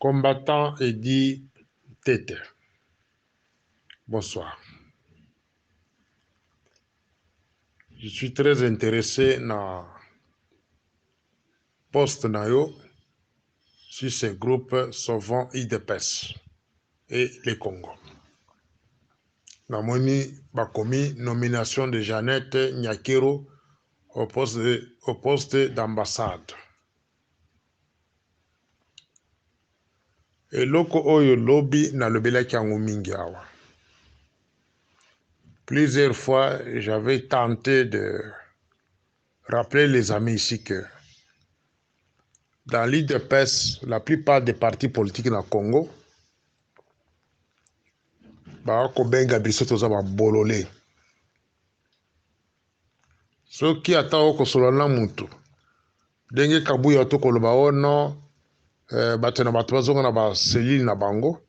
Combattant Eddy Tete, bonsoir. Je suis très intéressé na poste na yo sur ce groupe Sauvons UDPS et le Congo. Namoni bakomi nomination de Jeannette Nyakero au poste d'ambassade. Eloko oyo lobi nalobelaki yango mingi awa. Plusieurs fois, j'avais tenté de rappeler les amis ici que dans l'UDPS, la plupart des partis politiques na Congo, bakobenga biso toza babolole. Soki ata okosolola na mutu ndenge Kabuya tokoloba o non, bato na bato bazonga na ba cellule na bango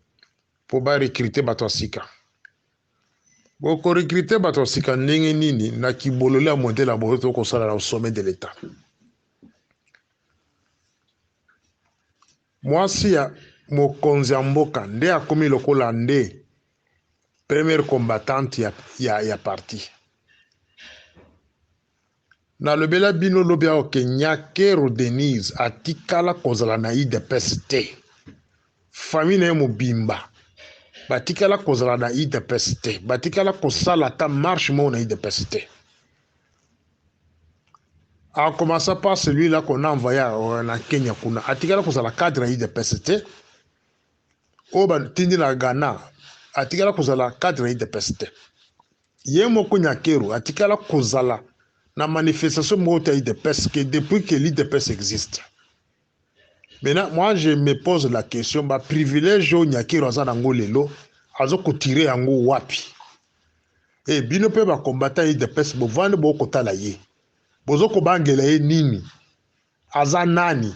po ba recruter bato ya sika. Boko recruter bato ya sika ndenge nini na kibolole ya modèle ya boye tokosala na sommet de l'État. Mwasi ya mokonzi ya mboka nde akomi lokola nde première combattante ya parti. Nalobela bino lobi awa ke Nyakero Denise atikala kozala na UDPS te. Famille na ye mobimba batikala kozala na UDPS te, batikala kosala ata marche moko na UDPS te. A commencer par celui-là qu'on a envoyé na Kenya kuna, atikala kozala cadre ya UDPS te. Oyo batindi na Ghana, atikala kozala cadre ya UDPS te. Ye moko Nyakero atikala kozala na manifestation moko te ya UDPS que depuis que l'UDPS existe. Maintenant, moi je me pose la question, ba privilège oyo Nyakero aza nango lelo, azo kotire yango wapi? E bino pe ba combattant UDPS bovandi bokotala ye. Bozo kobangela ye nini? Aza nani?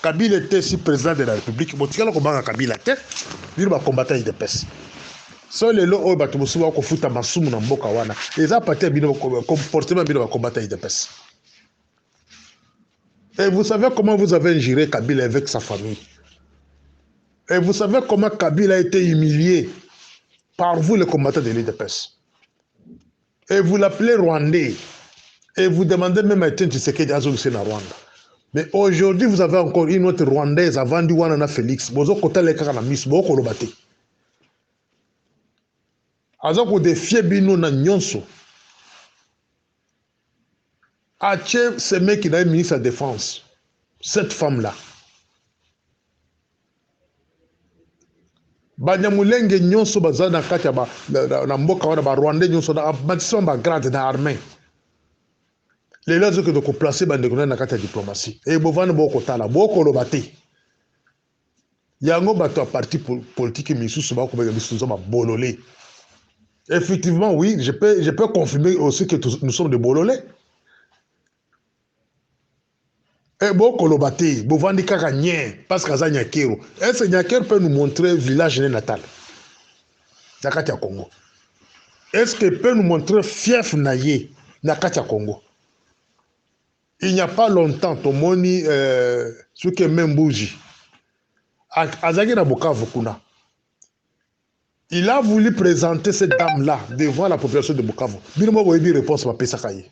Kabila était si président de la République, botikala kobanga Kabila te. Bino ba combattant UDPS. So lelo oyo bato mosusu bakofuta masumu na mboka wana, eza parti ya bino comportement bino ba combattant UDPS. Et vous savez comment vous avez ingéré Kabila avec sa famille. Et vous savez comment Kabila a été humilié par vous les combattants de l'UDPS. Et vous l'appelez Rwandais. Et vous demandez même à Etienne Tshisekedi azongisa na Rwanda. Mais aujourd'hui, vous avez encore une autre Rwandaise avant du Wana na Félix. Bozo kotala kaka na miso, boko koloba te. Aza ko défier bino na nyonso. Atie ce mec qui n'a ministre de la Défense. Cette femme-là. Banyamulenge nyonso baza na kati ya ba, na mboka wana ba Rwandais nyonso na matisa ba grade na armée. Lelo azokende koplacer bandeko na kati ya diplomatie. E bovanda bokotala, bokoloba te. Yango bato ya parti politique misusu bakobenga biso toza babolole. Effectivement, oui, je peux confirmer aussi que nous sommes des bololés. E bokoloba te, bovandi kaka nye parce que aza Nyakero. Est-ce que Nyakero peut nous montrer village né natal na kati ya Congo? Est-ce que peut nous montrer fief na ye na kati ya Congo? Il n'y a pas longtemps, tomoni soki Membuji azalaki na Bukavu kuna. Il a voulu présenter cette dame-là devant la population de Bukavu. Bino moko boyebi réponse bapesaka ye.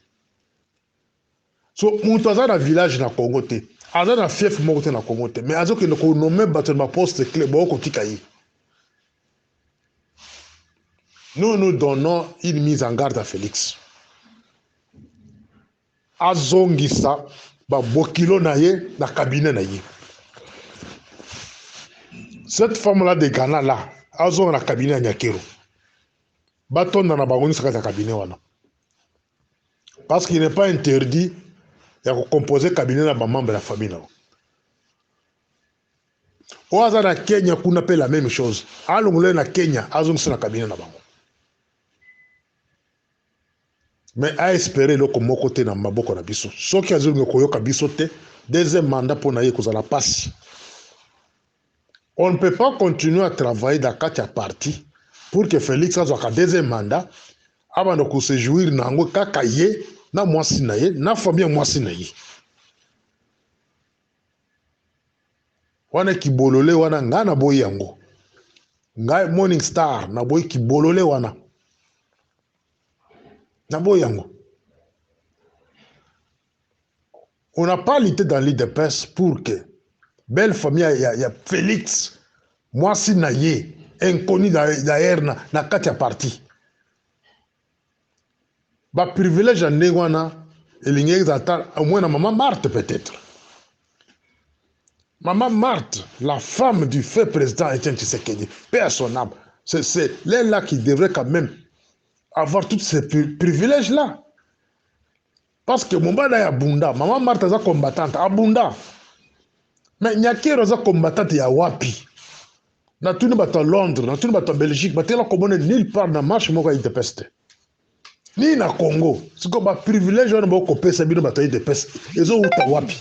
So moto aza na village na Congo te, aza na fief moko te na Congo te, mais azokende konommer bato na baposte clé, bokotika ye. Nous nous donnons une mise en garde à Félix. Azongisa babokilo na ye na cabinet na ye. Cette femme-là de Ghana là, azonga na cabinet ya Nyakero. Batonda na bango nyonso kati ya cabinet wana. Parce qu'il n'est pas interdit ya kocomposer cabinet na bamembre ya famille na bango. Oyo aza na Kenya kuna mpe la même chose. Alongola ye na Kenya, azongisa na cabinet na bango. Mais a espérer eloko moko te na maboko na biso. Soki azolinga koyoka biso te, deuxième mandat mpo na ye kozala pasi. On ne peut pas continuer à travailler dans kati ya parti pour que Félix azwaka deuxième mandat, abanda kose jouir na yango kaka ye na mwasi na ye na famille ya mwasi na ye. Wana kibolole wana ngai naboyi yango. Ngai Morning Star naboyi kibolole wana. Naboyi yango. On n'a pas lutté dans l'UDPS pour que belle famille ya Félix mwasi na ye inconnu d'ailleurs na kati ya parti ba privilège ya ndenge wana elingi ezala ata au moins na mama Marthe peut-être. Maman Marthe, la femme du feu président Etienne Tshisekedi, paix à son âme, c'est elle-là qui devrait quand même avoir tous ces privilèges-là. Parce que mobali ya abunda, Maman Marthe aza combattante, abunda. Mais Nyakero aza combattante ya wapi? Natuni bato ya Londres, natuni bato ya Belgique, batela komona nulle part na marche moko ya UDPS te. Ni na Congo. Siko ba privilège wana bokopesa bino bato ya UDPS ezowuta wapi?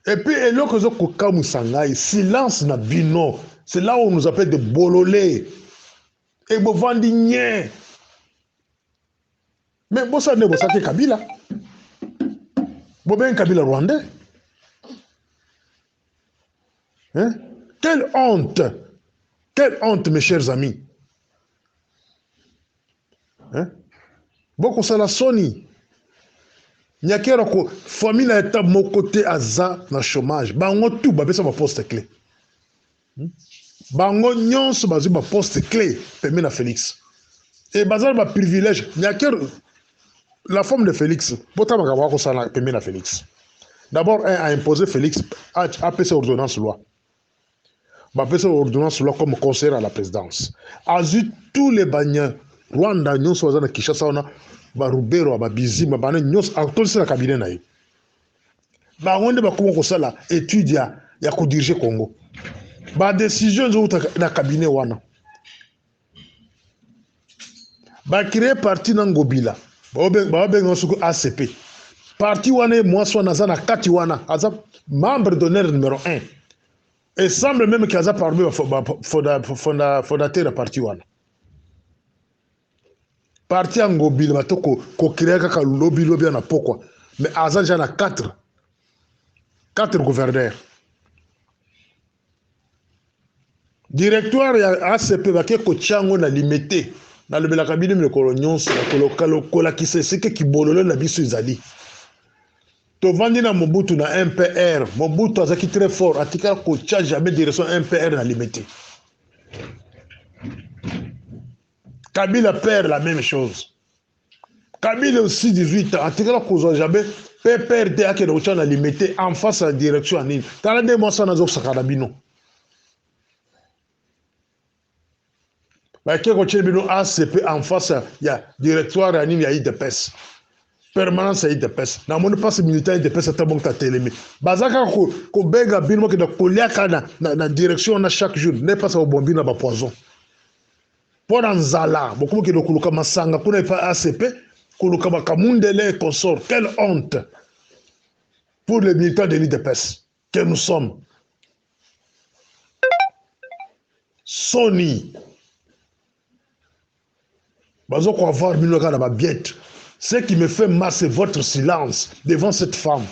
Et puis eloko ezokokamwisa ngai, silence na bino, c'est là où on nous appelle de bololé. Et bovandi nye. Mais bosala nde bosaki Kabila. Bobengi Kabila rwandais. Hein? Quelle honte! Quelle honte, mes chers amis! Hein? Bokosala soni. Nyakero ko famille na eta moko te aza na chômage. Bango tout bapesa ba poste clé. Bango nyonso bazwi ba poste clé pembeni na Félix. Et baza na ba privilège. Nyakero la femme de Félix, bota makambo akosala pembeni na Félix. D'abord, un a imposé Félix apesa ordonnance loi. Bapesa ordonnance loi comme conseiller à la présidence. Azwi tous les banya Rwanda nyonso baza na Kinshasa wana, ba Ruberwa, ba Bizima, bana nyonso atondisi na cabinet na ye. Bango nde bakoma kosala étude ya kodiriger Congo. Ba décision ezowuta na cabinet wana. Ba créer parti na Ngobila, baobenga soki ACP. Parti wana ye mwasi wana aza na kati wana, aza membre d'honneur numéro 1. Et semble même qu'il aza parmi ba fondateur ya parti wana. Parti ya Ngobila bato ko créer kaka lobi lobi na pokwa, mais aza déjà na 4 gouverneurs. Directoire ya ACP bake kotia yango na limete. Nalobelaka bino mikolo nyonso, kolakisa esika kibololo na biso ezali. Tovandi na Mobutu na MPR. Mobutu azaki très fort, atikala kotia jamais direction MPR na limete. Kabila père la même chose. Kabila aussi 18 ans, atikala kozwa jamais PPRD akende kotia na limete en face ya direction ya nini. Tala nde mwasi wana azosaka na bino. Bake kotia bino ACP en face ya directoire ya nini ya UDPS. Permanence ya UDPS. Namoni mpasi militaire ya UDPS ata bongo tatelemi. Baza kaka kobenga bino bakenda koliaka na direction na chaque jour. Nde mpasi babombi na ba poison. Mpo na nzala, bokomi kokende koluka masanga kuna epa ACP, koluka bakamundele et consort. Quelle honte pour les militants de l'UDPS que nous sommes. Soni. Bazo ko avoir bino kaka na ba biettes. Ce qui me fait mal, c'est votre silence devant cette femme.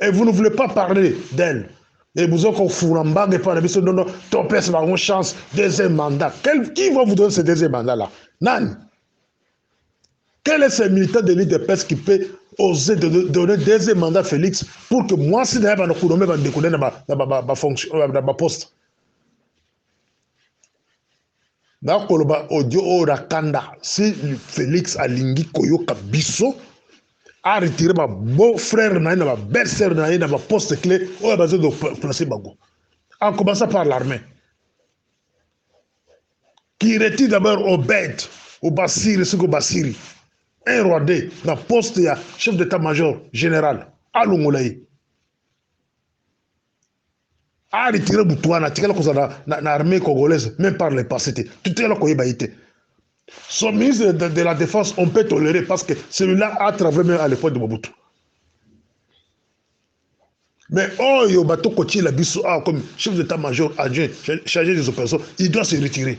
Et vous ne voulez pas parler d'elle. Et vous avez fourambang et pas la non, non, topes va chance, deuxième mandat. Qui va vous donner ce deuxième mandat-là? Nan. Quel est ce militant de l'UDPS qui peut oser de donner deuxième mandat à Félix pour que moi, si d'ailleurs, je vais décoller dans ma fonction, dans ma poste? Nakoloba audio oyo na kanda. Si Félix alingi koyoka biso, a retiré ba beau frère na ye na ba belle sœur na ye na ba poste clé oyo bazo de placer bango. En commençant par l'armée. Qui retire d'abord Obed, au Basiri, ce que Basiri, un Rwandais, na poste ya chef d'état-major général, alongola ye. A retiré mutu wana, atikala kozala na armée congolaise, même par le passé te. Totikala koyeba ye te. Son ministre de la Défense, on peut tolérer parce que celui-là a travaillé même à l'époque de Mobutu. Mais oh, yo, bato kotie la biso, ah, comme chef d'état-major adjoint chargé des opérations, il doit se retirer.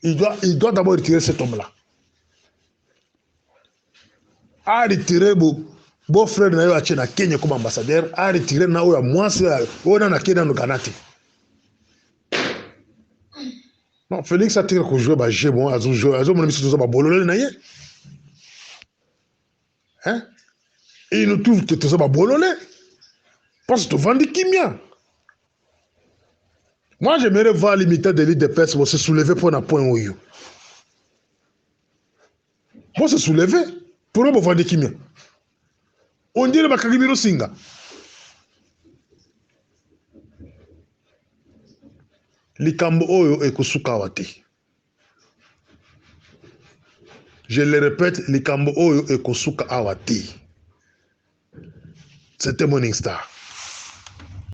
Il doit d'abord retirer cet homme-là. A retiré Beau frère na yo atie na Kenya comme ambassadeur, a retirer na oyo ya mwasi oyo nanu ake nanu Ghana te. Non, Felix atika ko jouer ba jeu bon, azo jouer, azo mona biso toza ba bolole na ye. Hein? Et il nous trouve que toza ba bolole. Parce que tovandi kimia. Moi, j'aimerais voir l'imitateur de l'UDPS se soulever pour un point oyo. Bo se soulever pour bovandi kimia. On dirait bakangi bino singa. Likambo oyo ekosuka awa te. Je le répète, likambo oyo ekosuka awa te. C'était Morning Star.